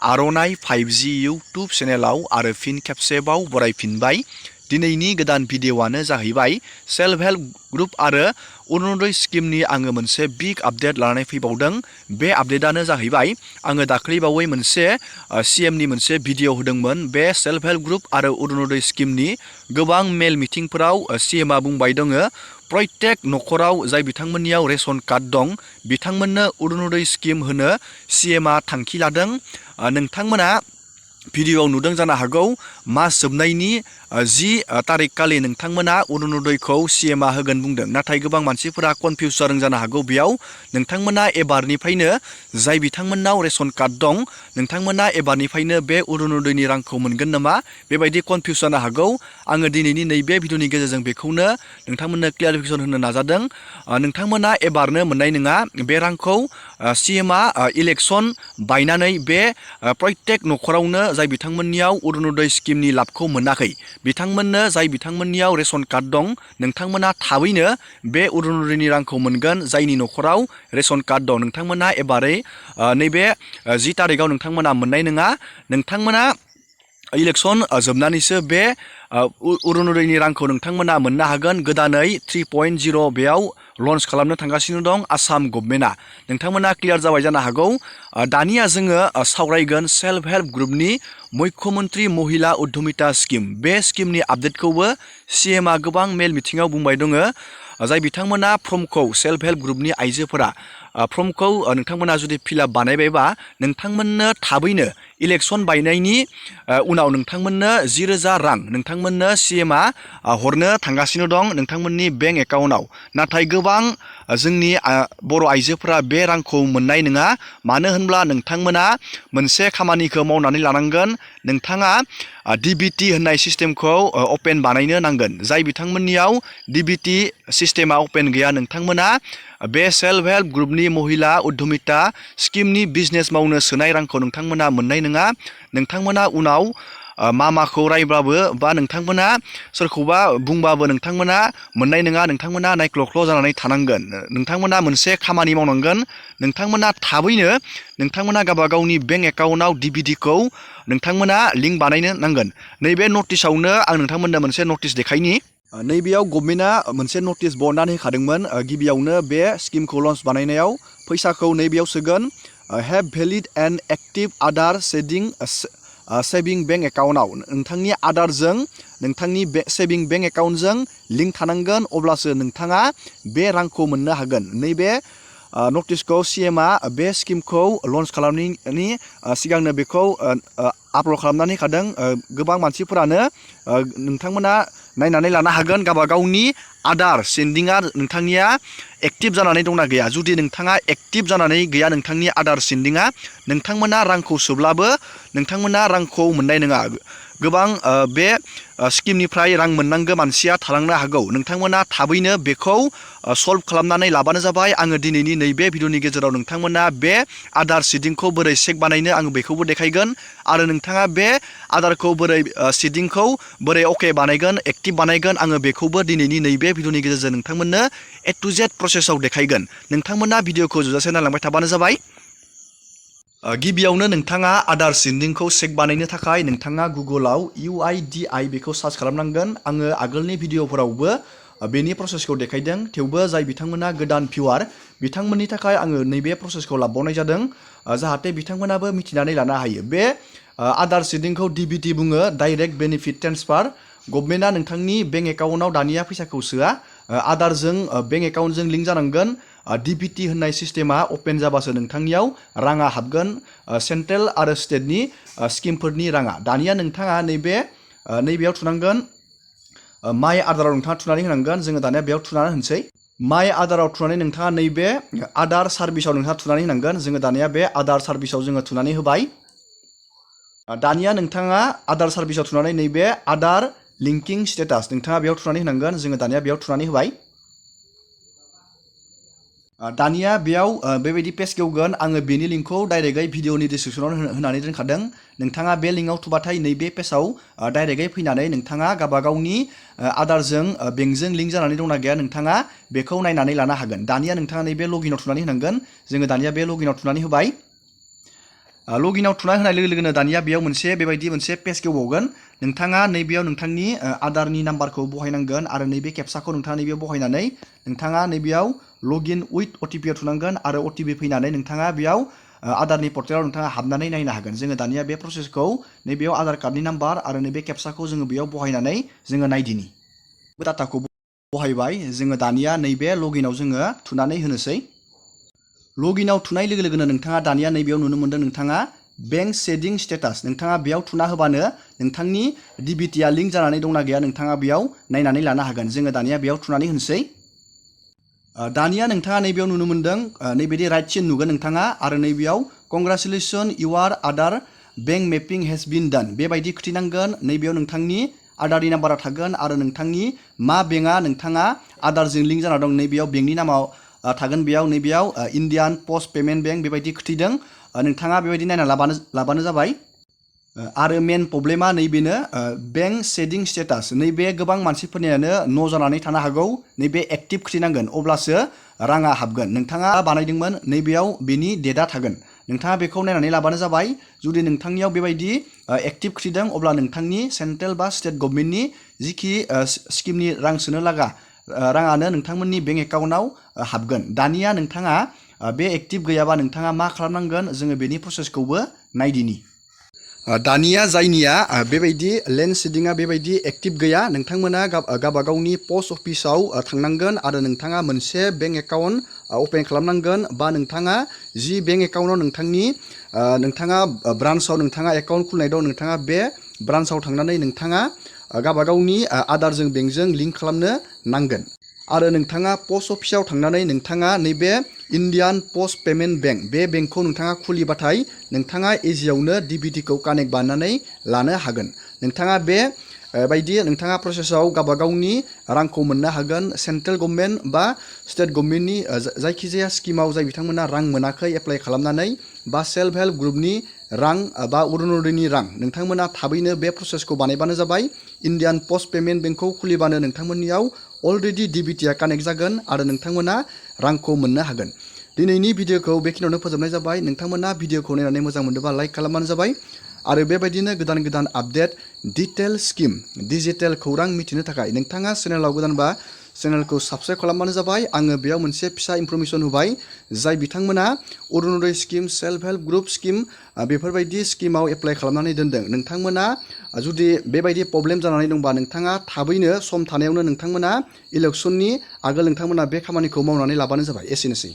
आर'नाइ 5G YouTube चेनेलाव आरो फिन खेबसेबाव बरायफिनबाय। दिनैनि गोदान भिडिअ'आनो जाहैबाय सेल्फ हेल्प ग्रुप आरो अरुणोदय स्किमनि आङो मोनसे बिग आपडेट लानानै फैबावदों। बे आपडेटआनो जाहैबाय आङो दाख्लैबावै मोनसे CMनि मोनसे भिडिअ' होदोंमोन। बे सेल्फ हेल्प ग्रुप आरो अरुणोदय स्किमनि गोबां मेल मिटिंफोराव CMआ बुंबाय दङ प्रत्येक न'खराव जाय बिथांमोननियाव रेशन कार्ड दं बिथांमोननो अरुणोदय स्किम होनो CMआ थांखि लादों। नोंथांमोना भिडिअ'आव नुदों जानो हागौ मास जोबनायनि 10 तारिख खालि नोंथांमोना अरुणोदयखौ CMआ होगोन बुंदों। नाथाय गोबां मानसिफोरा कनफिउस जादों जानो हागौ। बेयाव नोंथांमोना एबारनिफ्रायनो जाय बिथांमोननाव रेशन कार्ड दं नोंथांमोना एबारनिफ्रायनो बे अरुणोदयनि रांखौ मोनगोन नामा बेबायदि कनफिउस जानो हागौ। आङो दिनैनि नैबे भिडिअ'नि गेजेरजों बेखौनो नोंथांमोननो क्लियारिफिकेसन होनो नाजादों। नोंथांमोना एबारनो मोननाय नङा बे रांखौ। CMआ इलेक्सन बायनानै बे प्रत्येक न'खरावनो जाय बिथांमोननियाव अरुणोदय स्किमनि लाबखौ मोनाखै बिथांमोननो जाय बिथांमोननियाव रेशन कार्ड दं नोंथांमोना थाबैनो बे अरुणोदयनि रांखौ मोनगोन। जायनि न'खराव रेशन कार्ड दं नोंथांमोना एबारै नैबे 10 तारिखआव नोंथांमोना मोननाय नङा। नोंथांमोना इलेक्सन जोबनानैसो बे अरुणोदयनि रांखौ नोंथांमोना मोननो हागोन। गोदानै 3.0 बेयाव लन्च खालामनो थांगासिनो दं आसाम गभर्नमेन्टआ। नोंथांमोना क्लियार जाबाय जानो हागौ। दानिया जोङो सावरायगोन सेल्फ हेल्प ग्रुपनि मुख्यमन्त्रि महिला उद्यमिता स्किम। बे स्किमनि आपडेटखौबो CMआ गोबां मेल मिथिङाव बुंबाय दङ। जाय बिथांमोना फर्मखौ सेल्फ हेल्प ग्रुपनि आइजोफोरा फर्मखौ नोंथांमोना जुदि फिलआप बानायबायबा नोंथांमोननो थाबैनो इलेक्सन बायनायनि उनाव नोंथांमोननो 10,000 रां नोंथांमोननो CMआ हरनो थांगासिनो दं नोंथांमोननि बेंक एकाउन्टआव। नाथाय गोबां जोंनि बर' आइजोफोरा बे रांखौ मोननाय नङा। मानो होनब्ला नोंथांमोना मोनसे खामानिखौ मावनानै लानांगोन। नोंथाङा DBT होननाय सिस्टेमखौ अपेन बानायनो नांगोन। जाय बिथांमोननियाव DBT सिस्टेमा अपेन गैया नोंथांमोना बे सेल्फ हेल्प ग्रुपनि महिला उद्यमिता स्किमनि बिजनेस मावनो सोनाय रांखौ नोंथांमोना मोननाय नङा। नोंथांमोना उनाव मामाखौ रायब्लाबो बा नोंथांमोना सोरखौबा बुंबाबो नोंथांमोना मोननाय नङा। नोंथांमोना नायख्ल' जानानै थानांगोन। नोंथांमोना मोनसे खामानि मावनांगोन। नोंथांमोना थाबैनो नोंथांमोना गावबागावनि बेंक एकाउन्टआव DBTखौ नोंथांमोना लिंक बानायनो नांगोन। नैबे नटिसावनो आं नोंथांमोननो मोनसे नटिस देखायनि। नैबेयाव गभर्नमेन्टआ मोनसे नटिस बरनानै होखादोंमोन। गिबियावनो बे स्किमखौ लन्च बानायनायाव फैसाखौ नैबेयाव सोगोन have valid and active Aadhaar seeding bank एकाउन्टआव। नोंथांनि आधारजों नोंथांनि सेभिं बेंक एकाउन्टजों लिंक थानांगोन अब्लासो नोंथाङा बे रांखौ मोननो हागोन। नैबे नटिसखौ CMआ बे स्किमखौ लन्च खालामनायनि सिगांनो बेखौ आपल'ड खालामनानै होखादों। गोबां मानसिफोरानो नोंथांमोना नायनानै लानो हागोन गावबागावनि आधार सेन्डिंआ नोंथांनिया एक्टिभ जानानै दंना गैया। जुदि नोंथाङा एक्टिभ जानानै गैया नोंथांनि आधार सेन्डिंआ नोंथांमोना रांखौ सोब्लाबो नोंथांमोना रांखौ मोननाय नङा। गोबां बे स्किमनिफ्राय रां मोननांगौ मानसिया थालांनो हागौ। नोंथांमोना थाबैनो बेखौ सल्भ खालामनानै लाबानो जाबाय। आङो दिनैनि नैबे भिडिअ'नि गेजेराव नोंथांमोना बे आधार सिडिंखौ बोरै चेक बानायनो आङो बेखौबो देखायगोन। आरो नोंथाङा बे आधारखौ बोरै सिडिंखौ बोरै अके बानायगोन एक्टिभ बानायगोन आङो बेखौबो दिनैनि नैबे भिडिअ'नि गेजेरजों नोंथांमोननो A to Z प्रसेसआव देखायगोन। नोंथांमोना भिडिअ'खौ जोबजासे नायलांबाय थाबानो जाबाय। गिबियावनो नोंथाङा आधार सिडिंखौ चेक बानायनो थाखाय नोंथाङा गुगोलाव UIDI बेखौ सार्च खालामनांगोन। आङो आगोलनि भिडिअ'फोरावबो बेनि प्रसेसखौ देखायदों। थेवबो जाय बिथांमोना गोदान भिउआर बिथांमोननि थाखाय आङो नैबे प्रसेसखौ लाबावनाय जादों जाहाथे बिथांमोनाबो मिथिनानै लानो हायो। बे आधार सिडिंखौ DBT बुङो डाइरेक्ट बेनिफिट ट्रेन्सफार। गभर्नमेन्टआ नोंथांनि बेंक एकाउन्टआव दानिया फैसाखौ सोआ। आधारजों बेंक एकाउन्टजों लिंक जानांगोन। DBT होननाय सिस्टेमा अपेन जाबासो नोंथांनियाव राङा हाबगोन सेन्ट्रेल आरो स्टेटनि स्किमफोरनि राङा। दानिया नोंथाङा नैबेयाव थुनांगोन माइ आधाराव नोंथाङा थुनानै होनांगोन। जोङो दानिया बेयाव थुनानै होनोसै माइ आधाराव थुनानै नोंथाङा नैबे आधार सार्भिसाव नोंथाङा थुनानै होनांगोन। जोङो दानिया बे आधार सार्भिसाव जोङो थुनानै होबाय। दानिया नोंथाङा आधार सार्भिसाव थुनानै नैबे आधार लिंकिं स्टेटास नोंथाङा बेयाव थुनानै होनांगोन। जोङो दानिया बेयाव थुनानै होबाय। दानिया बेयाव बेबायदि पेज गेवगोन। आङो बेनि लिंकखौ डाइरेक्टयै भिडिअनि डिसक्रिपसनाव होनानै दोनखादों। नोंथाङा बे लिंकआव थुबाथाय नैबे पेजाव डाइरेक्टयै फैनानै नोंथाङा गावबागावनि आधारजों बेंकजों लिंक जानानै दंना गैया नोंथाङा बेखौ नायनानै लानो हागोन। दानिया नोंथाङा नैबे लगिनाव थुनानै होनांगोन। जोङो दानिया बे लगिनाव थुनानै होबाय। लगइनआव थुना होनाय लोगो लोगोनो दानिया बेयाव बेबायदि मोनसे पेज गेवबावगोन। नोंथाङा नैबेयाव नोंथांनि आदारनि नाम्बारखौ बहायनांगोन आरो नैबे केपसाखौ नोंथाङा नैबेयाव बहायनानै नोंथाङा नैबेयाव लगइन उइथ अटिपि आव थुनांगोन आरो अटिपि फैनानै नोंथाङा बेयाव आदारनि पर्टेलाव नोंथाङा हाबनानै नायनो हागोन। जोङो दानिया बे प्रसेसखौ नैबेयाव आधार कार्डनि नाम्बार आरो नैबे केपसाखौ जोङो बेयाव बहायनानै जोङो नायदिनि। डाटाखौ बहायबाय जोङो दानिया नैबे लगइनआव जोङो थुनानै होनोसै। लगइनआव थुनाय लोगो लोगोनो नोंथाङा दानिया नैबेयाव नुनो मोनदों नोंथाङा बेंक सेडिं स्टेटास नोंथाङा बेयाव थुना होबानो नोंथांनि डिबिटिआ लिंक जानानै दंना गैया नोंथाङा बेयाव नायनानै लानो हागोन। जोङो दानिया बेयाव थुनानै होनोसै। दानिया नोंथाङा नैबेयाव नुनो मोनदों नैबेदि राइट सिन नुगोन नोंथाङा आरो नैबेयाव कंग्रेचुलेसन इउर आदार बेंक मेपिं हेज बिन डान बेबायदि खिथिनांगोन। नैबेयाव नोंथांनि आदारनि नाम्बारा थागोन आरो नोंथांनि मा बेंकआ नोंथाङा आदारजों लिंक जाना दं नैबेयाव बेंकनि नामाव थागोन। नैबेयाव इन्डियान पस्ट पेमेन्ट बेंक बेबायदि खिथिदों। नोंथाङा बेबायदि नायना लाबानो जाबाय। आरो मेन प्रब्लेमा नैबेनो बेंक सेडिं स्टेटास नैबे गोबां मानसिफोरनियानो न' जानानै थानो हागौ। नैबे एक्टिभ खिथिनांगोन अब्लासो राङा हाबगोन। नोंथाङा बानायदोंमोन नैबेयाव बेनि डेटआ थागोन। नोंथाङा बेखौ नायनानै लाबानो जाबाय। जुदि नोंथांनियाव बेबायदि एक्टिभ खिथिदों अब्ला नोंथांनि सेन्ट्रेल बा स्टेट गभर्नमेन्टनि जिखि स्किमनि रां सोनो लागा राङानो नोंथांमोननि बेंक एकाउन्टआव हाबगोन। दानिया नोंथाङा बे एक्टिभ गैयाबा नोंथाङा मा खालामनांगोन जोङो बेनि प्रसेसखौबो नायदिनि। दानिया जायनिया बेबायदि लेन्ड सिडिंआ बेबायदि एक्टिभ गैया नोंथांमोना गावबागावनि पस्ट अफिसाव थांनांगोन आरो नोंथाङा मोनसे बेंक एकाउन्ट अपेन खालामनांगोन बा नोंथाङा जि बेंक एकाउन्टआव नोंथाङा ब्रान्सआव नोंथाङा एकाउन्ट खुलिनाय दं नोंथाङा बे ब्रान्सआव थांनानै नोंथाङा गावबागावनि आदारजों बेंकजों लिंक खालामनो नांगोन। आरो नोंथाङा पस्ट अफिसाव थांनानै नोंथाङा नैबे इन्डियान पस्ट पेमेन्ट बेंक बे बेंकखौ नोंथाङा खुलिबाथाय नोंथाङा इजियावनो डिबिटिखौ कानेक्ट बानायनानै लानो हागोन। नोंथाङा बेबायदि नोंथाङा प्रसेसआव गावबागावनि रांखौ मोननो हागोन। सेन्ट्रेल गभर्नमेन्ट बा स्टेट गभर्नमेन्टनि जायखिजाया स्किमाव जाय बिथांमोना रां मोनाखै एप्लाइ खालामनानै बा सेल्फ हेल्प ग्रुपनि रां बा अरुनदयनि रां नोंथांमोना थाबैनो बे प्रसेसखौ बानायबानो जाबाय। इन्डियान पस्ट पेमेन्ट बेंकखौ खुलिबानो नोंथांमोननियाव अलरेडि डिबिटिआ कानेक्ट जागोन आरो नोंथांमोना रांखौ मोननो हागोन। दिनैनि भिडिअखौ बेखिनियावनो फोजोबनाय जाबाय। नोंथांमोना भिडिअखौ नायनानै मोजां मोनदोंबा लाइक खालामबानो जाबाय आरो बेबायदिनो गोदान गोदान आपडेट डिटेल स्किम डिजिटेल खौरां मिथिनो थाखाय नोंथाङा चेनेलाव गोदानबा चेनेलखौ साबस्क्राइब खालामबानो जाबाय। आङो बेयाव मोनसे फिसा इनफरमेसन होबाय जाय बिथांमोना Arunodoi scheme self help group scheme बेफोरबायदि स्किमाव एप्लाइ खालामनानै दोनदों। नोंथांमोना जुदि बेबायदि प्रब्लेम जानानै दंबा नोंथाङा थाबैनो सम थानायावनो नोंथांमोना इलेक्सननि आगोल नोंथांमोना बे खामानिखौ मावनानै लाबानो जाबाय। एसेनोसै।